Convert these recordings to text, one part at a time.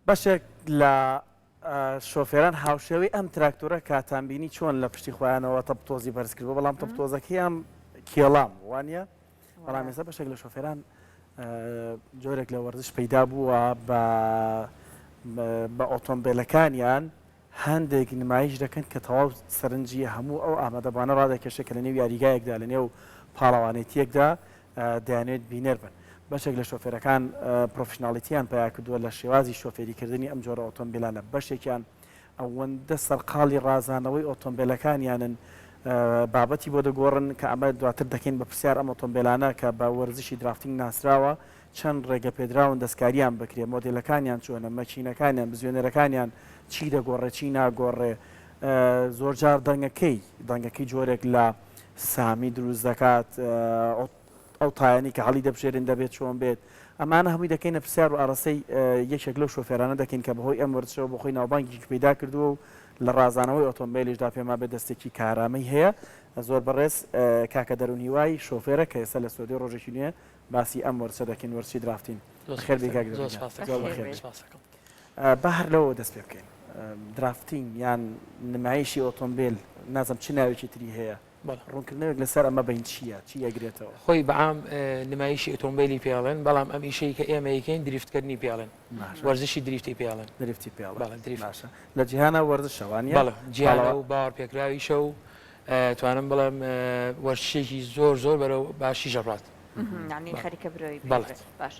بەشێک لە شۆفێران هاوشێوەی ئەم تراکتۆرە کاتان بینی چۆن لە پشتی خۆیانەوە تەپتۆزی بەرز کردووە، بەڵام تەپتۆزەکەیان کێڵان بوو وانییە؟ بەڵام ئێستا بەشێک لە شۆفێران جۆرێک لە وەرزش پەیدا بووە بە بە ئۆتۆمبێلەکانیان هەندێک نمایش دەکەن کە تەواو سەرنجی هەموو ئەو ئامادەبووانە ڕادەکێشێت کە لە نێو یاریگایەکدا لە نێو پاڵەوانێتییەکدا دەیانەوێت بینەر بن. بەشێک لە شۆفێرەکان پرۆفیشناڵیتییان پەیا کردووە لە شێوازی شۆفێریکردنی ئەم جۆرە ئۆتۆمبیلانە، بەشێکیان ئەوەندە سەرقاڵی ڕازانەوەی ئۆتۆمبێلەکانیانن بابەتی بۆ دەگۆڕن کە ئەمە دواتر دەکەین بە پرسیار ئەم ئۆتۆمبێلانە کە بە وەرزشی drafting ناسراوە چەند ڕێگەپێدراون دەستکاریان بکرێ، مۆدێلەکانیان چۆنە، مەکینەکانیان، بزوێنەرەکانیان چی دەگۆڕێ چی ناگۆڕێ، زۆرجار دەنگەکەی دەنگەکەی جۆرێک لە سامی دروست دەکات، ئەو تایانەی کە هەڵی دەبژێرن دەبێت چۆن بێت، ئەمانە هەمووی دەکەینە پرسیار و ئاڕاستەی یەکێک لەو شۆفێرانە دەکەین کە بەهۆی ئەم وەرزشەوە بۆ خۆی ناوبانگێکی پەیدا کردووە و لە ڕازانەوەی ئۆتۆمبێلیشدا پێمان بێت دەستێکی کارامەی هەیە. زۆر بەڕێز کاکە دەروون هیوای شۆفێرە کە ئێستا لە ستۆدیۆی ڕۆژێکی نوێ باسی ئەم وەرزشە دەکەین، وەرزشی drafting. بەخێر بێی کاک دەروون گیان. زۆر بەخێر بێی. با هەر لەوەوە دەست پێ بکەین. drafting یان نمایشی ئۆتۆمبێل، نازانم چ ناوێکی تری هەیە، ڕوونکردنەوەیەک لەسەر ئەمە بەین چییە؟ چی ئەگرێتەوە؟ خۆی بە عام نمایشی ئۆتۆمبێلی پێ ئەڵێن، بەڵام ئەم ئیشەی کە ئێمە ئەیکەین drift کردنی پێ ئەڵێن، وەرزشی drift ی پێ ئەڵێن. drift ی پێ ئەڵێن. بەڵێ drift. باشە لە جیهانا وەرزشە وانییە؟ بەڵێ جیهانە و باوەڕپێکراویشە و توانم بڵێم وەرزشێکی زۆر زۆر بەرەو باشیش ئەڕوات. یانی خەریکە برەوی پێ بێ. باش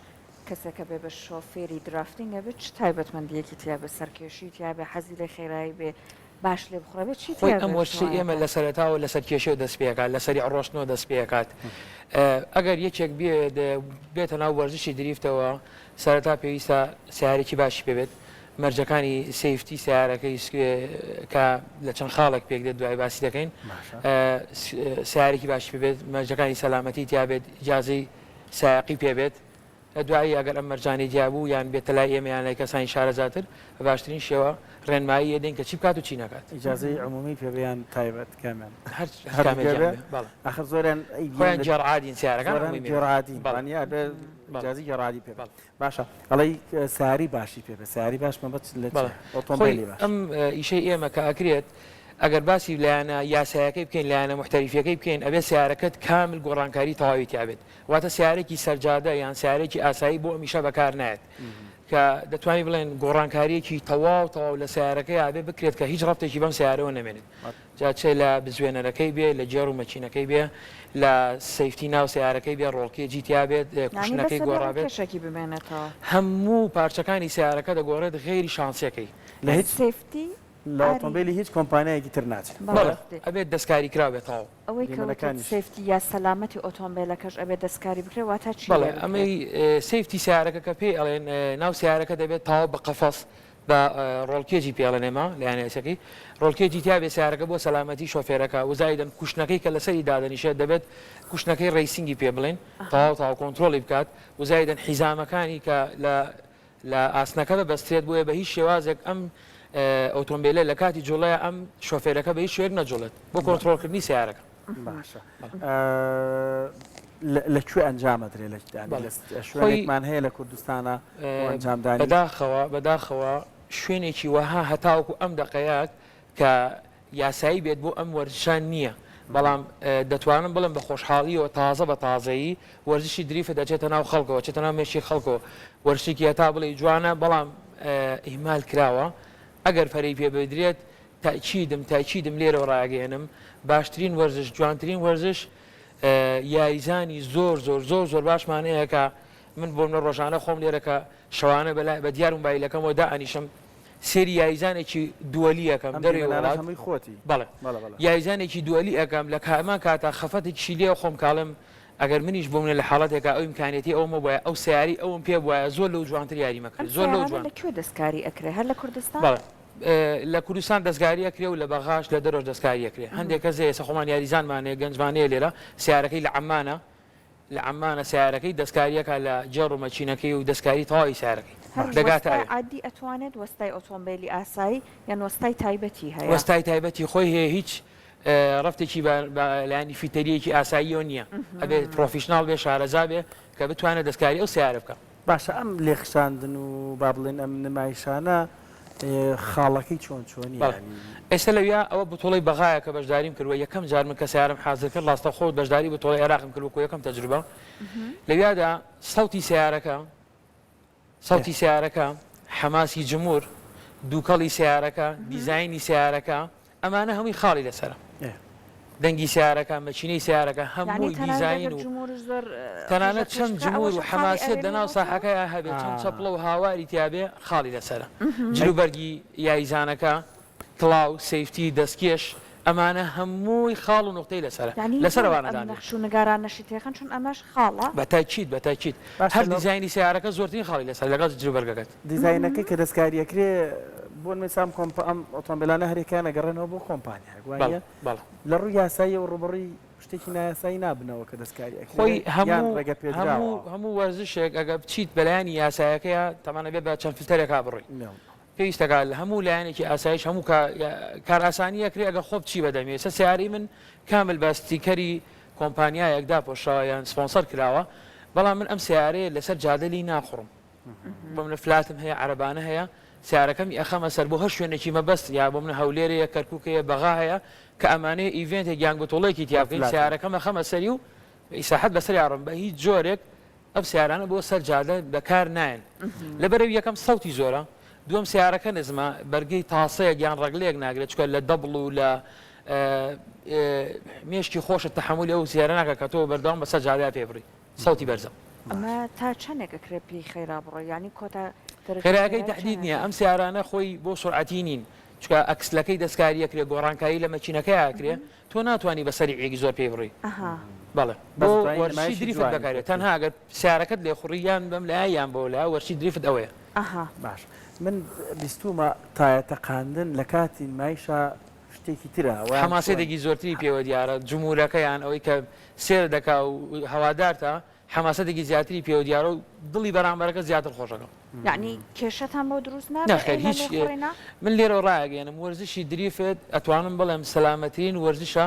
کەسێک کە بێ بە شۆفێری drafting ئەبێ چ تایبەتمەندییەکی تیا بێ؟ سەرکێشی تیا بێ، حەزی لە خێرایی بێ، باش لێ بخوڕێ بێ چی خۆی ئەم وەرزشەی ئێمە لە سەرەتاوە لەسەر کێشەوە دەست پێکات لە سەریع ڕۆشتنەوە دەست پێکات ئەگەر یەکێک بێتە ناو وەرزشی drift ەوە سەرەتا پێویستە سیارێکی باشی پێبێت مەرجەکانی safety سیارەکەی کە لە چەند خاڵێک پێک دێت دوای باسی دەکەین سیارێکی باشی پێبێت مەرجەکانی سەلامەتی تیابێت ئیجازەی سایەقی پێبێت دوایی ئەگەر ئەم مەرجانەی دیابوو یان بێتە لای ئێمە یان لای کەسانی شارەزاتر بە باشترین شێوە ڕێنمایی ئەدەین کە چی بکات و چی نەکات. ئیجازەی عمومی پێ بێ یان تایبەت کامیان؟ هەر هەر کامێکیان بێ بەڵێ. ئاخر زۆریان خۆیان گێڕ عادین سەیارەکان زۆریان عمومی گێڕ عادین بەڵێ وانیە ئەبێ بەڵێ ئیجازەی گێڕ عادی پێ بێ. بەڵێ. باشە ئەڵێی سەیارەی باشی پێ بێ سەیارەی باش مەبەست لە بەڵێ چیە؟ خۆی ئۆتۆمبێلی باش. ئەم ئیشەی ئێمە کە ئەکرێت ئەگەر باسی لایەنە یاسایەکەی بکەین لایەنە موحتەریفیەکەی بکەین ئەبێ سەیارەکەت کامل گۆڕانکاری تەواوی تیا بێت واتە سیارەیەکی سەرجادە یان سیارەیەکی ئاسایی بۆ ئەم ئیشە بەکار نایەت کە دەتوانین بڵێن گۆڕانکاریەکی تەواو تەواو لە سیارەکەی ئابێ بکرێت کە هیچ ڕەبتێکی بەم سیارەوە نەمێنێت جا چ لە بزوێنەرەکەی بێ لە گێڕ و مەکینەکەی بێ لە safety ناو سیارەکەی بێ roll cage ی تیا بێت cushion ەکەی گۆڕابێت کێشێکی بمێنێتەوە هەموو پارچەکانی سیارەکە دەگۆڕێت غەیری شانسیەکەی لە هیچ safety لە ئۆتۆمبێلی هیچ کۆمپانیایەکی تر ناچێت. بەڵێ ئەبێت دەستکاری کراوبێت تەواو. ئەوەی کە وتت safety یا سەلامەتی ئۆتۆمبێلەکەش ئەبێت دەستکاری بکرێت واتا چی بەڵێ لێ بکرێت؟ ئەمەی safety سەیارەکە کە پێی ئەڵێن ناو سەیارەکە دەبێت تەواو بە قەفەس بە roll cage ی پێ ئەڵێن ئێمە لایەنە ئێسەکەی roll cage ی تیا بێت سەیارەکە بۆ سەلامەتی شۆفێرەکە و زایدەن cushion ەکەی کە لەسەری دادەنیشێت دەبێت cushion ەکەی racing ی پێ بڵێن تەواو تەواو کۆنترۆڵی بکات و زایدەن حیزامەکانی کە لە لە ئاسنەکە ببەسترێت، بۆیە بە هیچ شێوازێک ئەم ئۆتۆمبێلە لە کاتی جوڵەیە ئەم شۆفێرەکە بە هیچ شێوەیەک نەجوڵێت بۆ کۆنترۆڵکردنی سەیارەکە. باشە لە کوێ ئەنجام ئەدرێ لە شوێنێکمان هەیە لە کوردستانە بۆ ئەنجامدانی؟ بەداخەوە بەداخەوە شوێنێکی وەها هەتاوەکو ئەم دەقەیە کە یاسایی بێت بۆ ئەم وەرزشە نییە، بەڵام دەتوانم بڵێم بە خۆشحاڵییەوە تازە بە تازەیی وەرزشی drift ئەچێتە ناو خەڵکەوە، ئەچێتە ناو مێشکی خەڵکەوە، وەرزشێکی هەتا بڵێی جوانە، بەڵام ئیهمال کراوە، ئەگەر پەرەی پێ بدرێت تەئکیدم تەئکیدم لێرەوە ڕایەگەیەنم باشترین وەرزش جوانترین وەرزش یاریزانی زۆر زۆر زۆر زۆر باشمان هەیە کە من بۆ منە ڕۆژانە خۆم لێرە کە شەوانە بە دیار موبایلەکەمەوە دائەنیشم سێری یاریزانێکی دووەلی ئەکەم ئەم دەرەوەی دیمەنانەش وڵات هەمووی خۆتی؟ بەڵێ بەڵێ بەڵێ. یاریزانێکی دووەلی ئەکەم لە هەمان کاتا خەفەتێکیشی لێ ئەخۆم کە ئەڵێم ئەگەر منیش بۆ منە لە حاڵەتێکا ئەو ئیمکانیەتی ئەوم هەبوایە ئەو سەیارەی ئەوم پێ بوایە زۆر لەو جوانتر یاریم ئەم ئەکرد زۆر لەو سەیارانە جوان لە کوێ دەستکاری ئەکرێ هەر لە کوردستان؟ بەڵێ لە کوردستان دەستکاری ئەکرێ و لە بەغاش لە دەرەوەش دەستکاری ئەکرێ هەندێک کەس هەیە ئێستا خۆمان یاریزانمان هەیە گەنجمان هەیە لێرە سەیارەکەی لە عەممانە لە عەممانە سەیارەکەی دەستکاریەکا لە گێڕ و مەکینەکەی و دەستکاری تەواوی سەیارەکەی هەر دەگاتە وەستای ئەوێ. عادی ئەتوانێت وەستای ئۆتۆمبێلی ئاسایی یان وەستای تایبەتی هەیە؟ وەستای تایبەتی خۆی هەیە هیچ ڕەفتێکی بە بە لایەنی fitter یەکی ئاساییەوە نییە ئەبێت professional بێ شارەزا بێ کە بتوانێت دەستکاری ئەو سەیارە بکا. باشە ئەم لێخشاندن و با بڵێن ئەم نمایشانە خاڵەکەی چۆن چۆنی بەڵێ ئێستا لەویا ئەوە بتوڵەی بەغایە کە بەشداریم کردوە یەکەم جار من کە سەیارەم حازر کرد ڕاستەوخۆ بەشداری بتوڵەی عێراقم کرد وەکو یەکەم تەجروبە لەویادا سەوتی سەیارەکە سەوتی سەیارەکە حەماسی جمور دووکەڵی سەیارەکە دیزاینی سەیارەکە ئەمانە هەمووی خاڵی لەسەرە. دەنگی سەیارەکە، مەکینەی سەیارەکە، هەمووی دیزاین و تەنانەت چەند جموور و حەماسیەت لەناو ساحەکەیا هەبێ، چەند چەپڵە و هاواری تیابێ خاڵی لەسەرە. جلوبەرگی یاریزانەکە، کڵاو، safety، دەستکێش، ئەمانە هەمووی خاڵ و نوقتەی لەسەرە. لەسەر ئەوانە دانرێ. بە تاکید، بە تاکید. هەر دیزاینی سەیارەکە زۆرترین خاڵی لەسەرە لەگەڵ جلوبەرگەکەت. دیزاینەکەی کە دەستکاری ئەکرێ بۆ نمونە ئەم کۆمپ ئەم ئۆتۆمبێلانە هەریەکەیان ئەگەڕێنەوە بۆ کۆمپانیایەک وانیە؟ بەڵێ. لە ڕووی یاساییەوە ڕووبەڕووی شتێکی نایاسایی نابنەوە کە دەستکاری ئەکرێ خۆی یان هەموو ڕێگە پێدراوە؟ هەموو هەموو وەرزشێک ئەگەر بچیت بەلایەنی یاسایەکەیا تەبعەن ئەبێ بە چەند فلتەرێکا بڕۆی. پێویستە کا لە هەموو لایەنێکی ئاسایش هەموو کا کارئاسانی ئەکرێ ئەگەر خۆ بچی بە دەمی ئێستا سەیارەی من کامل بە ستیکەری کۆمپانیایەک داپۆشراوە یان سپۆنسەر کراوە بەڵام من ئەم سەیارەیە لەسەر جادە لێی ناخوڕم بۆ منە فلاتم هەیە عەرەبانە هەیە سیارەکەمی ئەخەمە سەر بۆ هەر شوێنێکی مەبەست یا بۆ منە هەولێر هەیە کەرکوک هەیە بەغا هەیە کە ئەمانەیە event ێک یان بتوڵێکی تیا بکەین سیارەکەم ئەخەمە سەری و ئیساحەت بەسەری ئەڕۆم بە هیچ جۆرێک ئەم سیارانە بۆ سەر جادە بەکار نایەن لەبەرەوی یەکەم سەوتی زۆرە دووەم سیارەکە نزمە بەرگەی تاسەیەک یان ڕەگلەیەک ناگرێت چکە لە دەبڵ و لە مێشکی خۆشت تەحملی ئەو سیارە ناکە کە تۆ بەردەوام بەسەر جادە پێ بڕی سەوتی بەرزە. ئەمە تا چەنێک ئەکرێ پێی خێرا بڕۆی یانی کۆتا دەرەجەی خێرایەکەی خێرای تەحدید نیە چەنێکە؟ ئەم سیارانە خۆی بۆ سورعەتی نین چونکە ئەکسلەکەی دەستکاری ئەکرێ گۆڕانکاری لە مەکینەکەیا ئەکرێ تۆ ناتوانی بە سەریعێکی زۆر پێی بڕی ئەها. بەڵێ بەس بۆ دوایی وەرزشی نمایشی drift جوانی بەکارێ پێ تەنها ئەگەر سیارەکەت لێ خوڕی یان بەم لایە یان بەو لایە وەرزشی drift ئەوەیە. ئەها. باش من بیستومە تایە تەقاندن لە کاتی نمایشا شتێکی ترە وایان چۆن؟ حەماسەتێکی زۆرتری پێوە دیارە جمورەکە یان ئەوەی کە سێرت دەکا و هەوادارتە حەماسەتێکی زیاتری پێوە دیارە و دڵی بەرامبەرەکە زیاتر خۆشەکە. یەعنی کێشەتان بۆ دروست نابێ نەخێر ئەی لە هیچ لێخوڕینا؟ من لێرەوە ڕایەگەیەنم وەرزشی drift ئەتوانم بڵێم سەلامەترین وەرزشە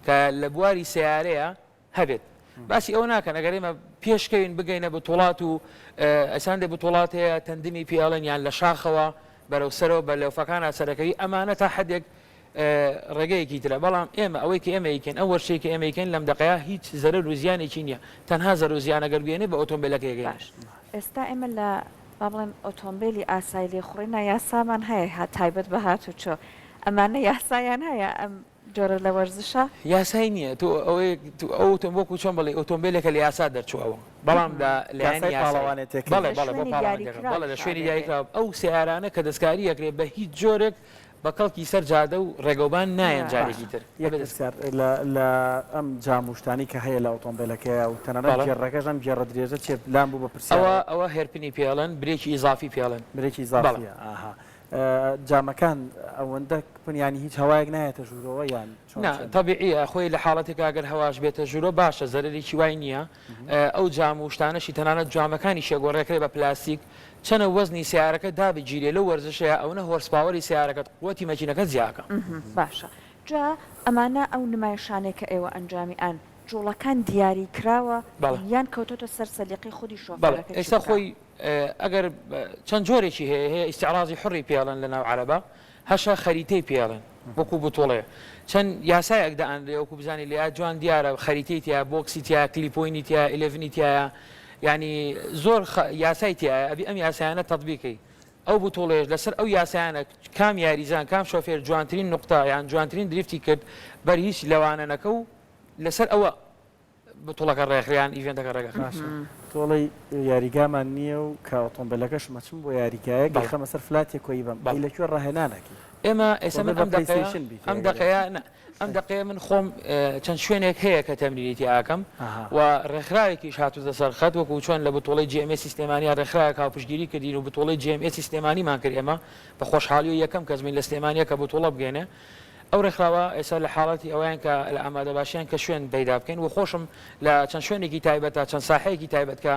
کە لە بواری سەیارەیە هەبێت باسی ئەوە ناکەن ئەگەر ئێمە پێشکەوین بگەینە بتوڵات و ئەسان دێ بتوڵات هەیە تەندمی پێڵێن یان لە شاخەوە بەرەو سەرەوە بە لەوفەکانە سەرەکەوی ئەمانە تا حدێک ڕێگەیەکی ترە بەڵام ئێمە ئەوەی کە ئێمە یکەین ئەو وەرشەی کە ئێمە یکەین لەم دەقەیە هیچ زەرەر و زیانێکی نییە تەنها زەرەر و زیان ئەگەر بگەینێ بە ئۆتۆمبیلەکەی گەین. باش ئێستا ئێمە لە با بڵێم ئۆتۆمبیلی ئاسایی لێخوڕینا یاسامان هەیە تایبەت بە هاتوچۆ ئەمانە یاسایان هەیە ئەم جۆرە لە وەرزشە؟ یاسای نییە تۆ ئەوەی ئەو ئۆتۆم وەکو چۆن بڵێی ئۆتۆمبیلێکە لە یاسا دەرچوو ئەوە بەڵام لە لایەنی یاسای یاسایی پاڵەوانێتیەکەی. بەڵێ لە بەڵێ بۆ شوێنی پاڵەوانێتیەکە بەڵێ لە دیاریکراویشا شوێنی ئەبێ بێ. دیاریکراو ئەو سەیارانە کە دەستکاری ئەکرێ بە هیچ جۆرێک بە کەڵکی سەر جادە و ڕێگەوبان نایەن باشە جارێکی تر یەک ئەبێ دەست. پرسیار لە لە ئەم جام و شتانەی کە هەیە لە ئۆتۆمبێلەکەیا و تەنانەت بەڵێ. گێڕەکەش ئەم گێڕە درێژە چیە لام بوو بە ئەوە پرسیارەوە. ئەوە hairpin ی پێ ئەڵێن برێکی ئیزافی پێ ئەڵێن برێکی بەڵێ. ئیزافیە ئاها جامەکان ئەوەندە کپن یانی هیچ هەوایەک نایەتە ژوورەوە یان چۆن نا چۆن؟ تەبیعیە خۆی لە حاڵەتێکا گەر هەواش بێتە ژوورەوە باشە زەرەرێکی وای نییە ئەو جام و شتانەشی تەنانەت جامەکانیشی ئەگۆڕێکرێ بە پلاستیک چەنە وەزنی سەیارەکە دابگیرێ لەو وەرزشەیا ئەونە horsepower ی سەیارەکەت قوەتی مەکینەکەت زیاکا. باشە جا ئەمانە ئەو نمایشانەی کە ئێوە ئەنجامی ئەن جوڵەکان دیاری کراوە بەڵێ. یان کەوتۆتە سەر سەلیقەی خودی بەڵێ شۆفێرەکە چی ئێستا بکا؟ خۆی ئەگەر چەند جۆرێکی هەیە هەیە ئیستعرازی حوڕی پێ ئەڵێن لە ناو عەرەبا هەشە خەریتەی پێ ئەڵێن وەکو بتوڵەیە چەند یاسایەک دائەنرێ وەکو بزانی لێیا جوان دیارە خەریتەی تیا box ی تیا clip-on ی تیا 11 ی تیایە یعنی زۆر یاسای تیایە ئەبی ئەم یاسایانە تەطبیقەی ئەو بتوڵەیەش لەسەر ئەو یاسایانە کام یاریزان کام شۆفێر جوانترین نوقتە یان جوانترین drift ی کرد بەر هیچ لەوانە نەکە و لەسەر ئەوە بتوڵەکە ڕێکخرا یان event ەکە ڕێکخرا. باشە تۆڵەی یاریگامان نییە و کە ئۆتۆمبێلەکەشم ئەچم بۆ یاریگایەک بەڵێ. ئەیخەمە سەر فلاتێک کۆی بەم ئەی بەڵێ. لە کوێ ڕاهێنان ئەکەی؟ ئێمە ئێستا تۆ من بێ بە ئەم دەقەیە PlayStation بیت ئەم ئەگەر دەقەیە نا ئەم دەقەیە من خۆم چەند شوێنێک هەیە کە تەمرینی تیا ئەکەم ئەها. و ڕێکخراوێکیش هاتووتە سەر خەت وەکوو چۆن لە بتوڵەی GMS ی سلێمانیا ڕێکخراوێک هاوپشتگیری کردین و بتوڵەی GMS ی سلێمانیمان کرد ئێمە بە خۆشحاڵیەوە یەکەم کەس بووین لە سلێمانیا کە بتوڵە بگەینێ ئەو ڕێکخراوە ئێستا لە حاڵەتی ئەوەیان کە لە ئامادەباشیان کە شوێن پەیدا بکەین و خۆشم لە چەند شوێنێکی تایبەتە چەند ساحەیەکی تایبەت کە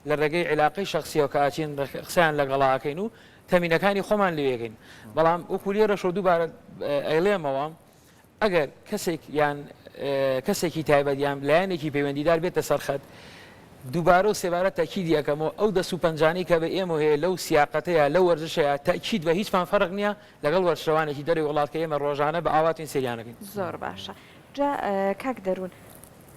لە ڕێگەی عیلاقەی شەخسیەوە کە ئەچین قسەیان لەگەڵا ئەکەین و تەمینەکانی خۆمان لێ ئەکەین بەڵام وەکو لێرەشەوە دووبارە ئەیڵێمەوە ئەگەر کەسێک یان کەسێکی تایبەت یان لایەنێکی پەیوەندیدار بێتە سەر خەت. دووبارە و سێبارە تەئکیدی ئەکەمەوە ئەو دەست و پەنجانەی کە بە ئێمەوە هەیە لەو سیاقەتەیا لەو وەرزشەیا تەئکید بە هیچمان فەرق نیە لەگەڵ وەرزشەوانێکی دەرەوەی وڵات کە ئێمە ڕۆژانە بە ئاواتین سەیریان ئەکەین. زۆر باشە جا کاک دەروون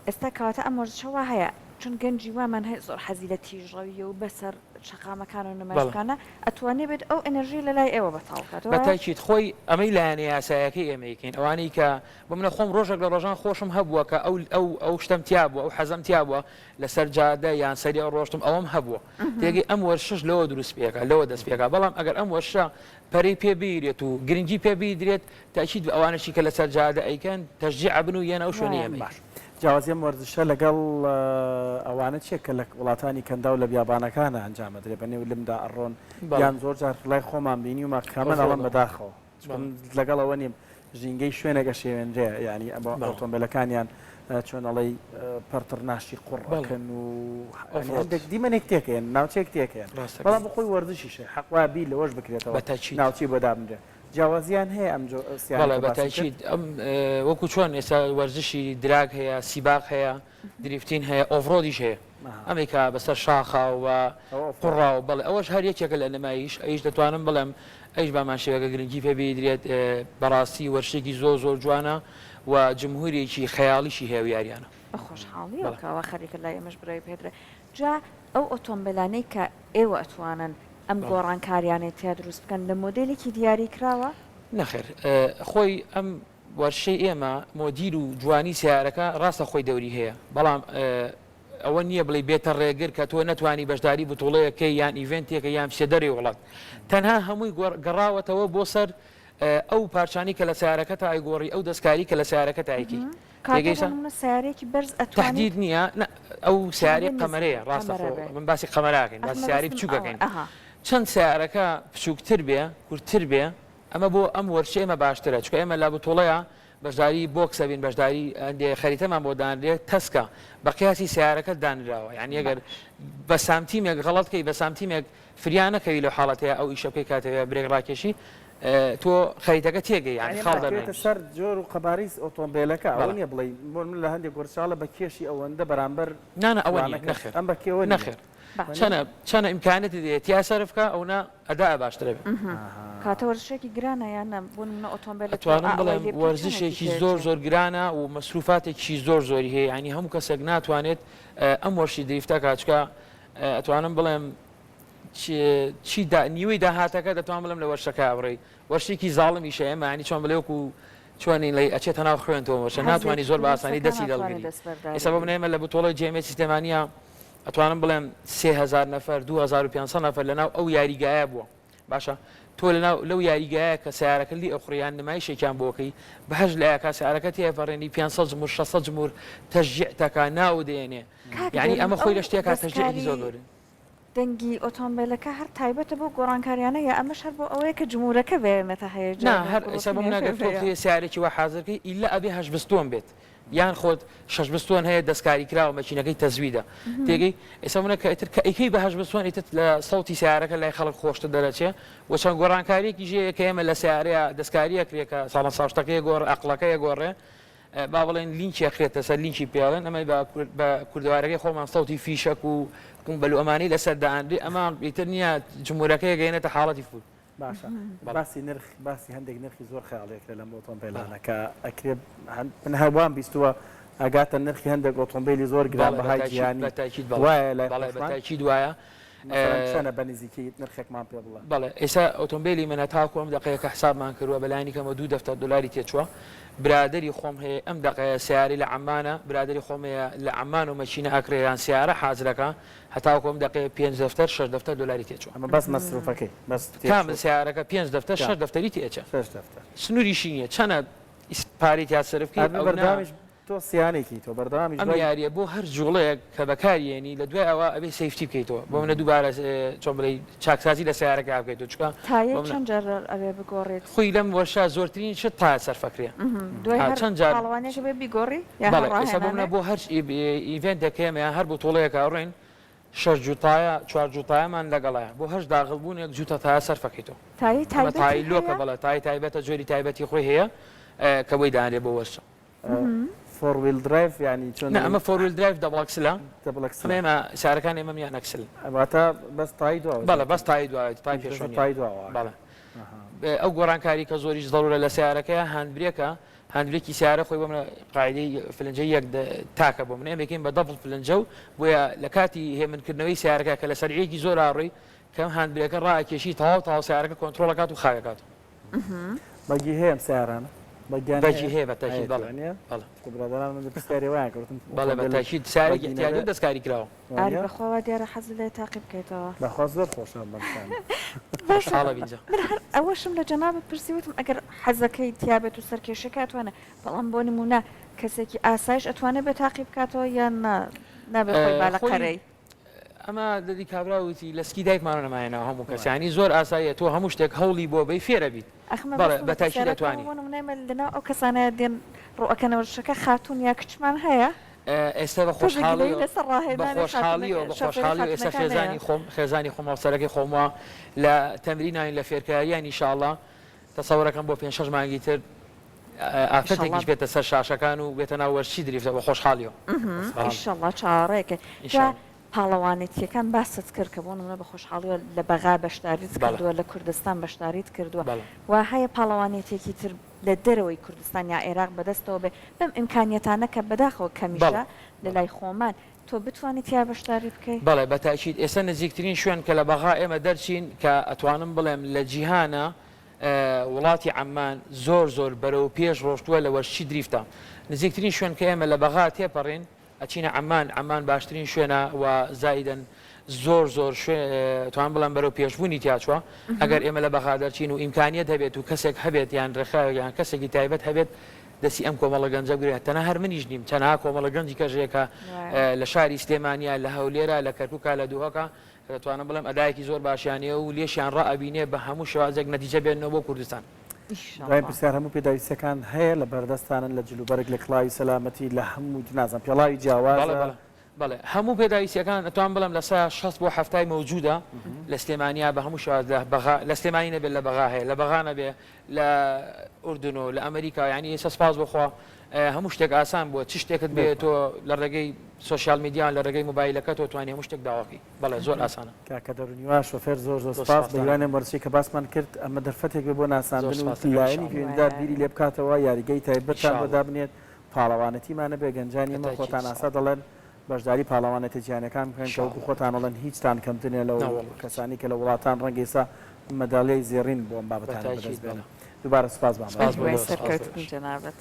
ئێستا کەواتە ئەم وەرزشە وا هەیە چون گەنجی وامان هەیە زۆر حەزی لە تیژڕەویە و بەسەر شەقامەکان و نمایش بەڵێ. بکانە ئەتوانێ بێت ئەو ئێنێرژیە لە لای ئێوە بەتاڵ بکاتەوە بە وایە؟ تەئکید خۆی ئەمەی لایەنە یاسایەکەی ئێمە ئەیکەین ئەوانەی کە بۆ منە خۆم ڕۆژێک لە ڕۆژان خۆشم هەبووە کە ئەو ئەو ئەو شتەم تیا بووە ئەو حەزەم تیا بووە لەسەر جادە یان سەریع ڕۆشتم ئەوەم هەبووە تێگەی ئەم وەرشەش لەوە دروست پێکا لەوە دەست پێکا بەڵام ئەگەر ئەم وەرشە پەرەی پێ بیرێت و گرنگی پێ بیدرێت تاکید بە ئەوانەشی کە لەسەر جادە ئەیکەن تەشجیع ئەبن و یەنە ئەو شوێنەی ئێمەی. باش جیاوازی ئەم وەرزشە لەگەڵ ئەوانە چیە کە لە وڵاتانی کەنداو لە بیابانەکانا ئەنجام ئەدرێ بە نێو لمدا ئەڕۆن یان زۆر جار لای خۆمان بینیومە کە من ئەڵێم بەداخەوە چونکە من لەگەڵ ئەوە نیم ژینگەی شوێنێک ئەشێوێنرێ یانی ئۆتۆمبێلەکانیان چۆن ئەڵێی پەرتڕناشی قوڕ ئەکەن و هەندێک دیمەنێک تێکەیەن ناوچەیەک تێکەیەن بەڵام بۆ خۆی وەرزشیشە حەق وایە بیر لەوەش بکرێتەوە ناوچەی بۆ دابنرێ جیاوازیان هەیە ئەم جۆ سیانە بەڵێ کە بە باست کرد؟ تاکید ئەم وەکو چۆن ئێستا وەرزشی drag هەیە سیباق هەیە drifting هەیە off-road یش هەیە ئەمەی کە بەسەر شاخا و قوڕا و بەڵێ ئەوەش هەر یەکێکە لە نمایش ئەویش دەتوانم بڵێم ئەویش بامان شێوەکە گرنگی پێ بیدرێت بەڕاستی وەرشێکی زۆر زۆر جوانە و جمهورێکی خەیاڵیشی هەیە و یاریانە. بە خۆشحاڵیەوە کە ئەوە خەریکە لای ئێمەش برەوی پێدرێ جا ئەو ئۆتۆمبێلانەی کە ئێوە ئەتوانن ئەم گۆڕانکاریانەی تیا دروست بکەن لە مۆدێلێکی دیاری کراوە؟ نەخێر خۆی ئەم وەرشەی ئێمە مۆدیل و جوانی سەیارەکە ڕاستە خۆی دەوری هەیە بەڵام ئەوە نییە بڵێی بێتە ڕێگر کە تۆ نەتوانی بەشداری بتوڵەیەک کەی یان ئیڤێنتێکە یان بچیتە دەرەوەی وڵات تەنها هەمووی گەڕاوەتەوە بۆ سەر ئەو پارچانەی کە لە سەیارەکەتا ئەیگۆڕی ئەو دەستکاری کە لە سەیارەکەتا ئەیکەی کاتێ بۆ تێگەیشتە؟ نمونە سەیارەیەکی بەرز ئەتوانیت تەحدید نییە نا ئەو سەیارەی چەندە نزم قەمەرەیە ڕاستە قەمەرە خۆ بێ من باسی قەمەرە ئەکەین ئەخ باسی سەیارەی مەبەستم بچووک ئەوە ئەکەین ئەها. چەند سەیارەکە بچووکتر بێ کورتتر بێ ئەمە بۆ ئەم وەرشەی ئێمە باشترە چونکە ئێمە لە بتوڵەیە بەشداری بۆکس ئەبین بەشداری هەندێ خەریتەمان بۆ دانرێ تەسکە بە قیاسی سەیارەکەت دانراوە یانی ئەگەر بە سانتیمێک غەڵەت کەی بە سانتیمێک فریا نەکەوی لەو حاڵەتەیە ئەو ئیشە بکەی کاتێ برێک ڕاکێشی تۆ خەریتەکە تێگەی یانی یانی خاڵ ئەمە دەرنایەی. ئەکەوێتە سەر جۆر و قەبارەی ئۆتۆمبێلەکە ئەوە بەڵێ. نیە بڵێی بۆ من لە هەندێک وەرزشاڵە بە کێشی ئەوەندە بەرامبەر نا نا ئەوە نیە فڵانە کەس نەخێر ئەم بە کێوە نیە. نەخێر چەنە چەنە ئیمکانیەتت هەیە تیا سەرف کە ئەونە ئەداء باشترە بێ. کاتە وەرزشێکی گرانە یان نا بۆ نمونە ئۆتۆمبێلت تۆ ئەتوانم ئا ئەوەی بڵێم لێ بکەی چەنێکی وەرزشێکی تێ زۆر ئەچێ؟ زۆر گرانە و مەسروفاتێکی زۆر زۆری هەیە یانی هەموو کەسێک ناتوانێت ئەم وەرشی drift ە کا چکە ئەتوانم بڵێم چی نیوەی داهاتەکە دەتوانم بڵێم لە وەرشەکە بڕی وەرشێکی زاڵمیشە ئێمە ینی چۆن بڵێ وەکو چۆنی ڵی ئەچێتە ناو خوێنتەوە وەرشە ناتوانانی زۆر بە ئاسانی دەستی دەڵگری ئێستا بۆ من ئێمە لە بتۆڵی جێمێ سیستەمانە ئەتوانم بڵێم 3000 نەفەر 2500 نەفەر لەناو ئەو یاریگایە بووە باشە تۆ لەناو لەو یاریگایە کە سیارەکە لی ئەخڕیان نمایشێکیان بۆکەی بەهش لایەکە سیارەکە تێپەڕێنی 500 جمهور 600 جمهور تەشجیع تەکا ناو دێنێ کاک یانی دەروون ئەمە خۆی ئەو لە شتێکا تەشجیعێکی زۆر دەستکاری گەورەیە. دەنگی ئۆتۆمبێلەکە هەر تایبەتە بەو گۆڕانکاریانە یا ئەمەش هەر بۆ ئەوەیە کە جموورەکە بێنێتە نا هەیەجان و هەر ئێستا بۆ گوڕوتینی من ئەگەر تۆ هەیە. بتەوێ سەیارەیەکی وا حازر کەی ئیلا ئەبێ هەشت بستۆن بێت یان خۆت شەش بستۆن هەیە دەستکاری کراوە مەکینەکەی تەزویدە تێگەی ئێستا منە کە ئیتر کە ئەیکەی بە هەشت بستۆن ئیتر لە سەوتی سەیارەکە لای خەڵک خۆشتر دەرەچێ و چەند گۆڕانکاریەکیش هەیە کە ئێمە لە سەیارەیە دەستکاری ئەکرێ کە ساڵەنساوشتەکەی گۆڕ ئەقڵەکەی گۆڕێ با بڵێین لینکی ئەخرێتە سەر لینکی پێڵێن ئەمەی بە بە کوردەوارەکەی خۆمان سەوتی فیشەک و قومبەل و ئەمانەی لەسەر دائەنرێ ئەمە ئیتر نییە جمهورەکەی گەینێتە حاڵەتی فول. باشە باسی نرخ باسی هەندێک نرخی زۆر خەیاڵی ئەکرێ لەم ئۆتۆمبێلانە کە ئەکرێ من هەر وام بیستووە ئەگاتە نرخی هەندێک ئۆتۆمبێلی زۆر گران بەهای جیهانی وایە لای بەڵێ بە خۆشمان؟ تاکید وایە. مەسەلەن چەنە بە نزیکی نرخێکمان پێ بڵێ؟ بەڵێ ئێستا ئۆتۆمبێلی من هەتاکو ئەم دەقەیە کە حسابمان کردوە بەلایەنی کەمەوە دوو دەفتەر دۆلاری تێچوە برادەری خۆم هەیە ئەم دەقەیە سەیارەی لە عەمانە برادەری خۆم هەیە لە عەمان و مەکینە ئەکڕێ یان سەیارە حازرەکا هەتاکو ئەم دەقەیە پێنج دەفتەر شەش دەفتەر دۆلاری تێچوە. ئەمە بەس مەسروفەکەی بەس کامل تێچوو. سەیارەکە پێنج دەفتەر شەش دەفتەری تێئەچێ شەش دەفتەر. سنوریشی نیە چەنە پارەی تیا سەرف کەی ئەبێ ئەونە. بەردەوامیش تۆ سیانێکی تۆ بەردەوامیش ئەم دوای. یاریە بۆ هەر جوڵەیەک کە بەکاری یەنی لە دوای ئەوە ئەبێ safety بکەیتەوە بۆ منە دووبارە چۆن بڵێی چاکسازی لە سەیارەکە بکەیتەوە چونکە تایەی بۆ منە. چەند جار ئەبێ بگۆڕیت؟ خۆی لەم وەرشە زۆرترین شت تایە سەرفەکرێ دوای هەر چەند جار پاڵەوانێک ئەبێ بیگۆڕی یا هەر بەڵێ ئێستا بۆ منە ڕاهێنانێک؟ بۆ هەر event ێک هەیە یان هەر بتوڵەیەک ئەڕۆین شەش جووت تایە چوار جووت تایەمان لەگەڵایە بۆ هەر داغڵ بوونێک جووتە تایە سەرفەکەیتەوە تایەی ئەمە تایبەتی تایەی لۆکە هەیە؟ بەڵێ تایەی تایبەتە جۆری تایبەتی خۆی هەیە کە بۆی دانرێ بۆ وەرشە. four wheel drive یانی چۆن نا ئەمە four wheel drive double axle ە double axle ە ئەمە ئێمە سیارەکانی ئێمە میان axle واتە بەس تای دواوە بەڵێ بەس تای دواوە تای پێشەوە نیە تای دواوە بەڵێ ئەو گۆڕانکاری کە زۆریش زەرورە لە سیارەکەیە hand brake ە hand brake ی سیارە خۆی بۆ منە قاعدەی فلنجەی یەک تاکە بۆ من ئێمە یەکەین بە double فلنجە و بۆیە لە کاتی هێمنکردنەوەی سیارەکە کە لە سەرعیەکی زۆر ئاڕۆی کەم hand brake ە ڕاکێشی تەواو تەواو سیارەکە کۆنترۆڵ ئەکات و خاوێکات. buggy هەیە ئەم سەیارانە؟ buggy یان buggy هەیە بە تاکید بەڵێ بەڵێ. چونکە برادەران من پرسیاری وایان کرد وتم بەڵێ بە تاکید سەیارێکی ئیعتیادی و دەستکاری کراوە. ئاری بەخوا وا دیارە حەزت لێیە تاقی بکەیتەوە. بەخوا زۆر خۆشە بەم سانە. باشە خۆشحاڵە بین جا. من هەر ئەوەشم لە جەنابت پرسی وتم ئەگەر حەزەکەی تیابێت و سەرکێشیەکە ئەتوانێ بەڵام بۆ نمونە کەسێکی ئاسایش ئەتوانێ بێ تاقی بکاتەوە یان نا نابێ خۆی با لە خۆی قەرەی. ئەمە دەدی کابرا وتی لە سکی دایکمانەوە نەمایەنەوە هەموو کەس یانی زۆر ئاساییە تۆ هەموو شتێک هەوڵی بۆ بەی فێرە بیت ئەخ بەڵێ مەبەستم بە لە تاکید پرسیارەکەم ئەتوانی. بۆ نمونە ئێمە لەناو ئەو کەسانەیا دێن ڕوو ئەکەنە وەرزشەکە خاتوون یا کچمان هەیە؟ ئێستا بە تۆزێ گلەیی خۆشحاڵیەوە لەسەر بە ڕاهێنانی خۆشحاڵیەوە خاتوونەکە بە شۆفێرە خۆشحاڵیەوە ئێستا خاتوونەکان هەیە؟ خێزانی خۆم خێزانی خۆم هاوسەرەکەی خۆم وا لە تەمریناین لە فێرکاریان ئیشاڵا تەسەورەکەم بۆ پێنج شەش مانگی تر ئیشەڵا ئافرەتێکیش بێتە سەر شاشەکان و بێتە ناو وەرزشی دریفتە بە خۆشحاڵیەوە. ئیشەڵا چاوەڕێکەین جا ئیشەڵا. پاڵەوانێتییەکان باست کرد کە بۆ نمونە بە خۆشحاڵیەوە لە بەغا بەشداریت بەڵێ. کردووە لە کوردستان بەشداریت کردووە بەڵێ. وا هەیە پاڵەوانێتیەکی تر لە دەرەوەی کوردستان یا عێراق بەدەستەوە بێ بەم ئیمکانیەتانە کە بەداخەوە بەڵێ. کەمیشە لە بەڵێ. لای خۆمان تۆ بتوانی تیا بەشداری بکەی؟ بەڵێ بە تاکید ئێستا نزیکترین شوێن کە لە بەغا ئێمە دەرچین کە ئەتوانم بڵێم لە جیهانا وڵاتی عەممان زۆر زۆر بەرەو پێش ڕۆشتووە لە وەرزشی دریفتا نزیکترین شوێن کە ئێمە لە بەغا تێپەڕین ئەچینە عەمان، عەمان باشترین شوێنە و زائیدەن زۆر زۆر شوێ توانم بڵێم بەرەو پێشبوونی تیا چووە، ئەگەر ئێمە لە بەغا دەرچین و ئیمکانیەت هەبێت و کەسێک هەبێت یان ڕێکخراوێک یان کەسێکی تایبەت هەبێت دەستی ئەم کۆمەڵە گەنجە بگرێت تەنها هەر منیش نیم چەنەها کۆمەڵە گەنجی کەش هەیە کە لە شاری سلێمانیا لە هەولێرا لە کەرکوکا لە دهۆکا کە دەتوانم بڵێم ئەدایەکی زۆر باشیان هەیە و لێشیان ڕائەبینێ بە هەموو شێوازێک نەتیجە بێننەوە بۆ کوردستان. دوایین ئیشەڵا. پرسیار هەموو پێداویستیەکان هەیە لە بەردەستتانن لە جلوبەرگ لە کڵاوی سەلامەتی لە هەموو نازانم پێڵاوی بەڵێ جیاوازە؟ بەڵێ بەڵێ هەموو پێداویستیەکان ئەتوانم بڵێم لە سا 60 بۆ حەفتای مەوجودە لە سلێمانیا بە هەموو شێواز لە بەغا لە سلێمانی نەبێت لە بەغا هەیە لە بەغا نەبێ لە ئوردن و لە ئەمریکا یانی ئێستا سپاس بۆ خوا هەموو شتێک ئاسان بووە چ شتێکت بێ تۆ لە ڕێگەی social media لە ڕێگەی مۆبایلەکەتەوە توانی هەموو شتێک داواکەی بەڵێ زۆر ئاسانە. کاکە دەروونیوا شۆفێر زۆر زۆر سپاس بە هیوای ئەم وەرزشەی کە باسمان کرد ئەمە دەرفەتێک بێ بۆ ناساندن و لایەنی پەیوەندیدار بیری لێ بکاتەوە یاریگەی تایبەتتان بۆ دابنێت پاڵەوانێتیمان نەبێ گەنجانی ئێمە خۆتان ئاسا دەڵێن بەشداری پاڵەوانێتە جیهانیەکان بکەن کە وەکو خۆتان ئەڵێن هیچتان کەمتر نیە لەو کەسانی کە لە وڵاتان ڕەنگە ئێستا مەدالیای زێڕین بۆ ئەم بابەتانە بەدەست بێنن. دووبارە سوپاس بۆ ئامادەبوونتان. سەرکەوتبن جەنابت.